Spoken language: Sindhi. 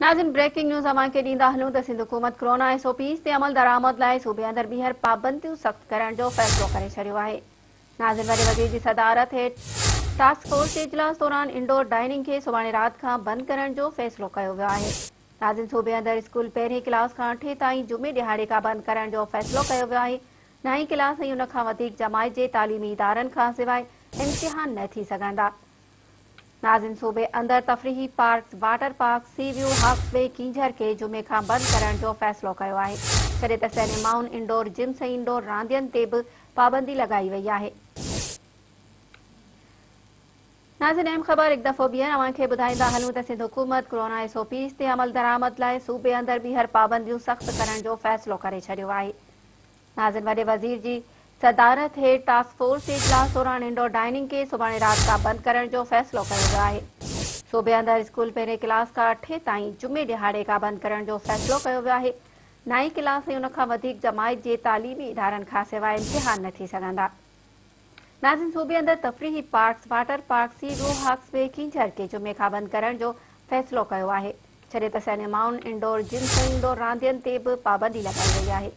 ناظرين بريڪنگ نيوز اوهان کي ڏيندا هلون ته سنڌ حڪومت ڪرونا ايس او پيز تي عمل درآمد لاء صوبي اندر ٻيهر پابنديون سخت ڪرڻ جو فيصلو ڪري ڇڏيو آهي. ناظرين وڏي وزير جي صدارت هيٺ ٽاسڪ فورس جي اجلاس دوران انڊور ڊائننگ کي سڀاڻي رات کان بند ڪرڻ جو فيصلو ڪيو ويو آهي. ناظرين صوبي اندر اسڪول پهرين ڪلاس کان اٺين تائين جمعي ڏهاڙي کان بند ڪرڻ جو فيصلو ڪيو ويو آهي. نائين ڪلاس ۽ ان کان وڌيڪ جماعت جي تعليمي ادارن کان سواء امتحان نه ٿي سگهندا. ناظرين صوبي اندر تفريحي parks, water park, sea view, Hawkes Bay, Keenjhar کي جمعي کان بند ڪرڻ جو فيصلو ڪيو آهي. جڏهن ته سئنيمائن، انڊور جمس ۽ انڊور راندين تي به پابندي لڳائي وئي آهي. ناظرين اهم خبر هڪ دفعو ٻيهر اوهان کي ٻڌائيندا هلون ته سنڌ حڪومت ڪرونا ايس او پيز تي عملدرآمد لاء صوبي اندر ٻيهر پابنديون سخت ڪرڻ جو فيصلو ڪري ڇڏيو آهي. ناظرين وڏي وزير جي صدارت هيٺ ٽاسڪ فورس جي اجلاس دوران انڊور ڊائننگ کي سڀاڻي رات کان بند ڪرڻ جو فيصلو ڪيو ويو آهي. صوبي اندر اسڪول پهرين ڪلاس کان اٺين تائين جمعي ڏهاڙي کان بند ڪرڻ جو فيصلو ڪيو ويو آهي. نائين ڪلاس ۽ ان کان وڌيڪ جماعت جي تعليمي ادارن کان سواء امتحان نه ٿي سگهندا. ناظرين صوبي اندر تفريحي parks, water park, sea view, Hawkes Bay, Keenjhar کي جمعي کان بند ڪرڻ جو فيصلو ڪيو آهي. جڏهن ته سئنيمائن، انڊور جمس ۽ انڊور راندين تي به پابندي لڳائي وئي آهي.